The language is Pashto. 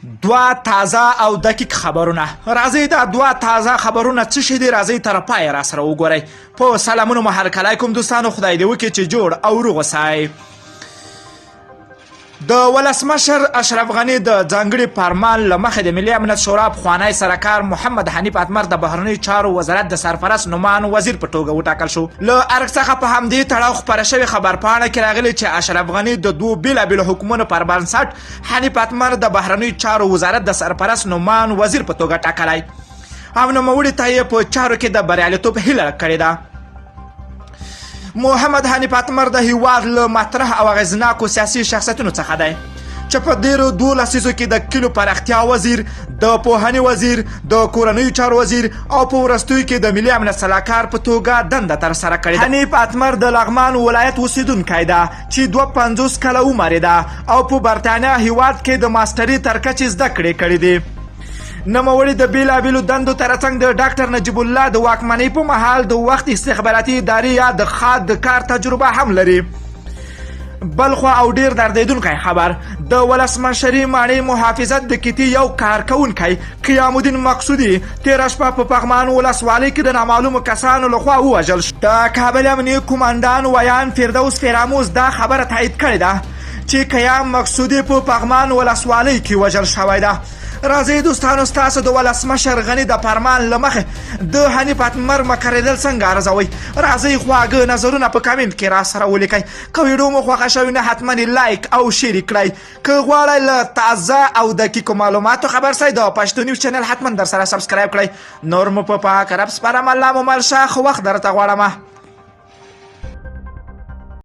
دوه تازه او دقیق خبرونه. راځئ دا دوه تازه خبرونه څه شي دي، راځئ تر پایه راسره وګورئ. په سلامونو مو هرکلی کوم دوستانو، خدای دې وکړي چې جوړ او روغ اوسئ. د ولسمشر اشرف غني د ځانګړي فرمان له مخې د ملي امنیت شورا پخوانی سرکار محمد حنیف اتمر د بهرنیو چارو وزارت د سرپرست نومان وزیر په توګه وټاکل شو. له ارګ څخه په همدې تړاو خپره شوې خبرپاڼه کې راغلي چې اشرف غني د دوو بېلابېلو حکمونو پر بنسټ حنیف اتمر د بهرنیو چارو وزارت د سرپرست نومان وزیر په توګه ټاکلی او نوموړي ته یې په چارو کې د بریالیتوب هیله کړې ده. محمد حنیف اتمر د هیواد له مطرح او اغېزناکو سیاسي شخصیتونو څخه دی چې په ډېرو دوو لسیزو کې د کلیو پراختیا وزیر، د پوهنې وزیر، د کورنیو چارو وزیر او په وروستیو کې د ملي امنیت سلاکار په توګه دنده ترسره کړې ده. حنیف اتمر د لغمان ولایت اوسېدونکی ده چې 52 کاله عمر یې ده او په برتانیا هیواد کې د ماسټري تر کچې زده کړې کړې دي. نوموړي د بېلابېلو دندو ترڅنګ د ډاکټر نجیب الله د واکمنۍ په مهال د وخت استخباراتي ادارې یا د خاد د کار تجربه هم لري. بلخوا او ډیر دردیدونکی خبر، د ولسمشري ماڼۍ محافظت د کیتي یو کارکوونکی قیام الدین مقصودي تېره شپه په پغمان ولسوالۍ کې د نامعلومو کسانو لخوا ووژل شو. د کابل امنیې قوماندان ویاند فردوس فراموز دا خبره تایید کړې ده چې قیام مقصودي په پغمان ولسوالۍ کې وژل شوی ده. راځئ دوستانو، ستاسو د ولسمشر غني د فرمان له مخې د حنیف اتمر مقررېدل څنګه ارزوئ؟ راځئ خواږه نظرونه په کمنټ کې راسره ولیکئ. که ویډیو مو خوښه شوې نو حتما یې لایک او شیر کړئ. که غواړئ له تازه او دقیقو معلوماتو خبر سئ د پښتو نیوز چینل حتما در سره سبسکرایب کړئ. نور مو په پاک رب سپارم، الله مو مل شه، ښه وخت درته غواړم.